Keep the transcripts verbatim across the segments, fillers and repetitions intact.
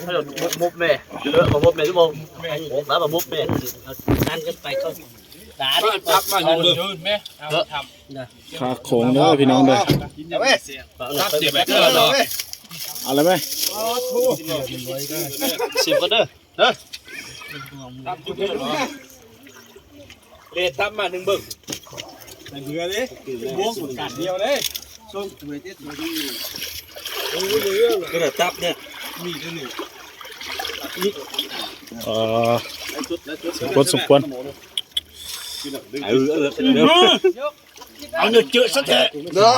ถ้าเรามุบแม่เออมามุบแม่ที่บอกแม่โอ้แล้วมามุบแม่ นั่นกันไปก็ด่าได้ตับมาอยู่เดินแม่ ขาโขงเด้อพี่น้องเด้อ ตับเจ็บแบบ เอาเลยไหม สิบก็เด้อเด้อ เลดตับมาหนึ่งเบิ่ง เดือดเลยบวกกัดเดียวเลย ช่วงตัวเจ็ดตัวนี้ ก็เลยตับเนี่ย มีตัวหนึ่ง เออ ไอ้ชุดไอ้ชุด สมควรสมควร เออเออเออ เอาเนื้อเจอซะแท้ เด้อ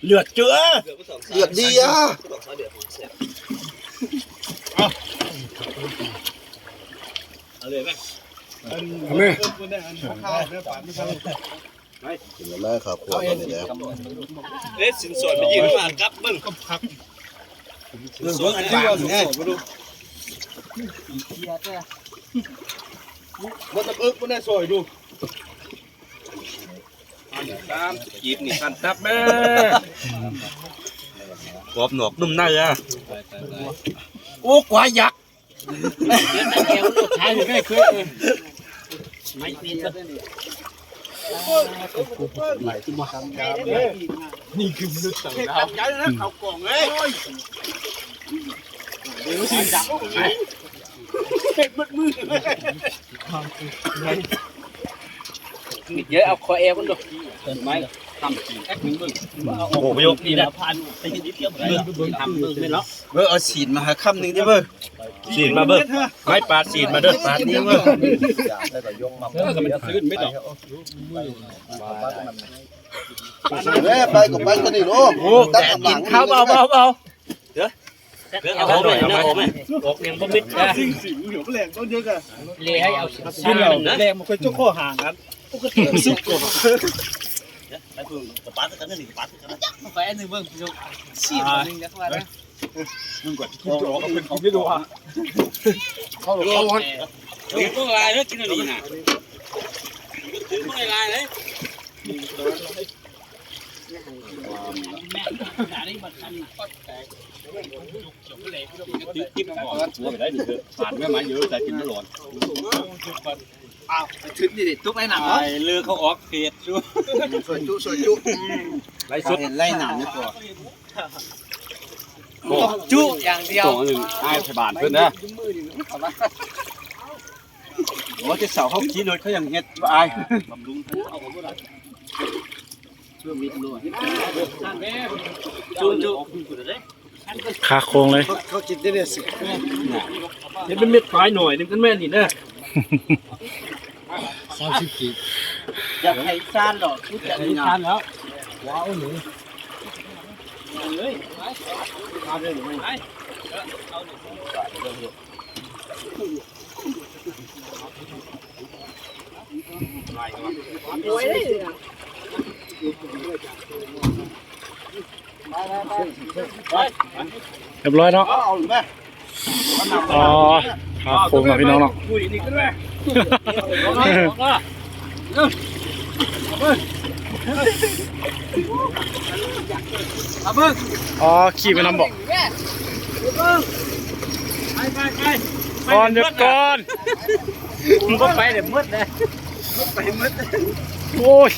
เลือดเจอ เดือดดีอ่ะ เอาเลยไหม เอาไหม กินแล้วครับครัวตอนนี้แล้ว เอ๊ะสินสอดไปยืนมากับเบิ่ง เรื่องอันที่ว่าสดๆดู มันตะเอิกมันได้ซอยดูสามสิบกีบนี่พันตับแม่กรอบนอกนุ่มในอ่ะ โอ้กวายักษ์ ขายไม่เคยไม่เปลี่ยน นี่คือมนุษย์ต่างดาว เขากล่องเลย เยอะเอาคอแอลกันดูต้นไม้ทำกินแอคหนึ่งมึง โอ้โหยก นี่นะพันไปนิดเดียวเลยทำมึงไม่ล็อก เบอร์เอาสีนมาหาคำหนึ่งดิเบอร์สีนมาเบอร์ไม้ปาดสีนมาเด้อปาดนี่เบอร์ เออมันซื้อไม่ดอก แม่ไปก็ไปกันนี่โอ้โหแต่กินข้าวเบาเบาเบา เอาหน่อยนะเอาไหมออกเรียงก็มิดนะ สิ่งสิ่งเหลือแรงต้นเยอะกัน เลยให้เอาชิ้นหนึ่งนะ แรงมันค่อยจุกข้อห่างกันปกติสุกกว่า ไปเพิ่งกระป๋ากันนั่นนี่กระป๋ากันนะ ไปอันหนึ่งเบิ่งพี่น้องสี่หนึ่งนะว่านะ มึงก่อนเขาหลอกเขาเป็นของไม่ดูอ่ะเขาหลอกเขาหลอก เดี๋ยวก็ลายแล้วกินอะไรนะไม่ลายเลย ผ่านแม่ไม้เยอะใจกินไม่ร้อน อ้าวชุดนี่ตุ๊กไอ้หนัง ไอ้เลือเขาออกเพจ ช่วยจุช่วยจุ ไล่สุด เห็นไล่หนังนี่ก่อน จุอย่างเดียว สองหนึ่งไอ้ฉบานขึ้นนะว่าจะเสาเขาขี่รถเขายังเฮ็ดว่าไอ้ จุจุ ขาโคงเลย เขากินได้เนี่ยสิเห็นเป็นเม็ดปลายหน่อยนึงกันแม่นี่นะ สามสิบกีบอยากให้ซานหรอชุดใหญ่ซานแล้วว้าวหนูเฮ้ยมาเลยไปเอาหนู เรียบร้อยเนาะอ๋อขาโคงนะพี่น้องเนาะ เอาเบิ่ง อ๋อขี่ไปนำบอก ไปไปไป ก่อนหยุดก่อน มึงก็ไปเดี๋ยวมืดเลยไปมืด โอ้ย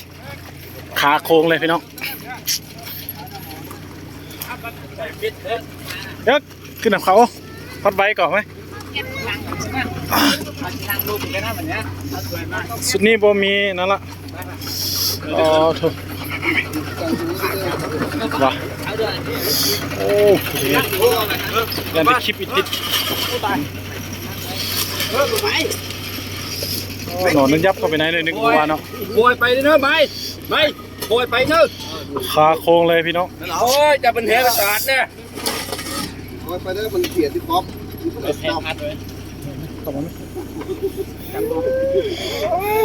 ขาโคงเลยพี่น้องเดี๋ยวขึ้นนำเขาพัดไว้ก่อนไหม นั่งลงกันนะวันนี้ สุดนี้บ่มีนั่นละอ๋อโถว่ะโอ้ยยันไปคลิปอีกติด เออไป โอ้หนอนนึกยับเข้าไปในเลยนึกว่าเนาะ โอยไปเนอะไปไปโอยไปเนอะ ขาโคงเลยพี่น้อง โอ้ยจะเป็นแหประสาทเนี่ย โอ้ยไปได้มันเขียนที่ป๊อป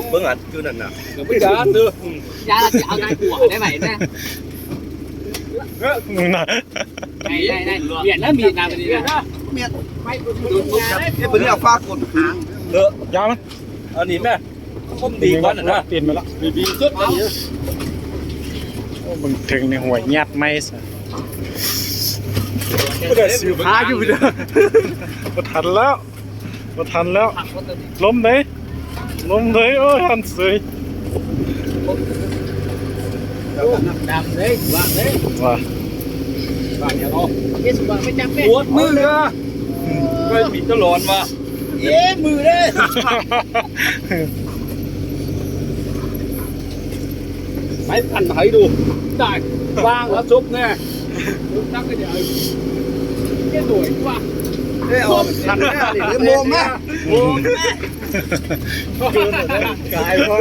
เบิ่งอัดคือนั่นน่ะเดี๋ยวไปจ้าเด้อยาจะเอานายหัวได้ไหมเนี่ยได้ได้ได้เปลี่ยนแล้วมีนามนี้นะ เมียดไม่ดูดมึงครับนี่เป็นเรื่องฟ้ากดหาง เออ ยามัน อันนี้แม่ผมดีกว่านะ เปลี่ยนมาละ ดีสุดเลย โอ้มึงถึงในหัวยัดไม่สะ บ่ได้สิว หาอยู่เด้อ บ่ทันแล้ว บ่ทันแล้ว ล้มเด้ ล้มเด้ โอ้ย หันเสย ดำเลย ว่างเลย ว่า ว่างเดี๋ยวเนาะ เยซูว่าไม่จำเป็น ปวดมืออะ ก็มีตลอดว่ะ เย้ มือเลย ไปปั่นไถดู ได้ วางแล้วซุบแน่ ตั้งก็เดี๋ยว เย้ หน่วยว่ะ เอ้ย เอาทันแน่ดิ เดี๋ยวโมมนะ โมมนะ กายพอ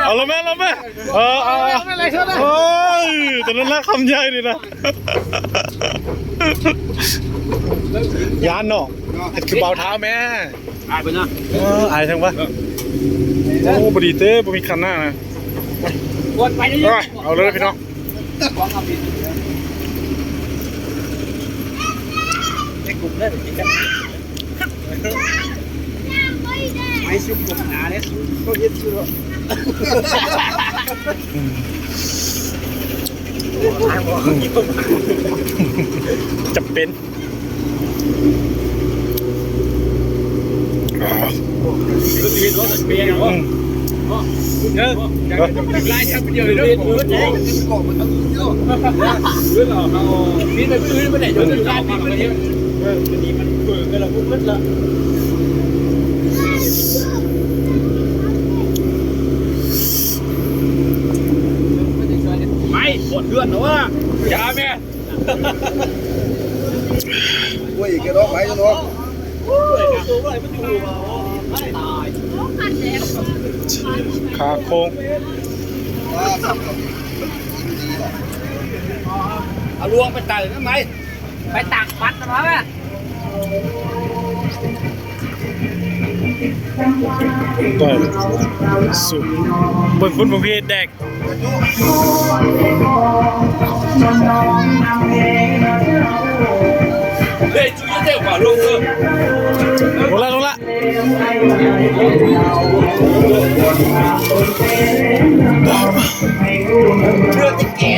เอาละแม่ เอาละแม่ เออ เอา เอา เอา ไม่เป็นไร โทษนะ โอ้ย ตอนนั้นนะ คำใหญ่เลยนะ ย้านเนาะ คือเบาเท้าแม่ อายไปนะ เออ อายจังวะ โอ้ บ่ดีเต้ บ่มีคันหน้านะ วนไปเรื่อยๆ เอาเลยพี่น้อง ของเอาไป ในกลุ่มเลย ไม่ซุบกลุ่มหนาเนี่ย ก็เฮ็ดอยู่หรอก จะเป็น อืม เออ ไล่ชักเดียวเลยเด้อ มีแต่พื้นมันเนี่ย อยู่ที่ด้านนี้มันเนี่ย เออ มันนี่มันเปิดกันแล้ว มันละ ไม่ ปวดเพื่อนนะว่า อย่าแม่ โอ้ย แกร้องไปเนาะ ขาโค้ง เอาลวงไปไต่นั่นไหม ไปตักปัดมาแม่ ไป สุด เบิ่งคุณผมพี่แดก เฮ้ย จุ๊ยเจ๊กว่าลงเถอะ ลงละ ลงละ เลือดจะแกะ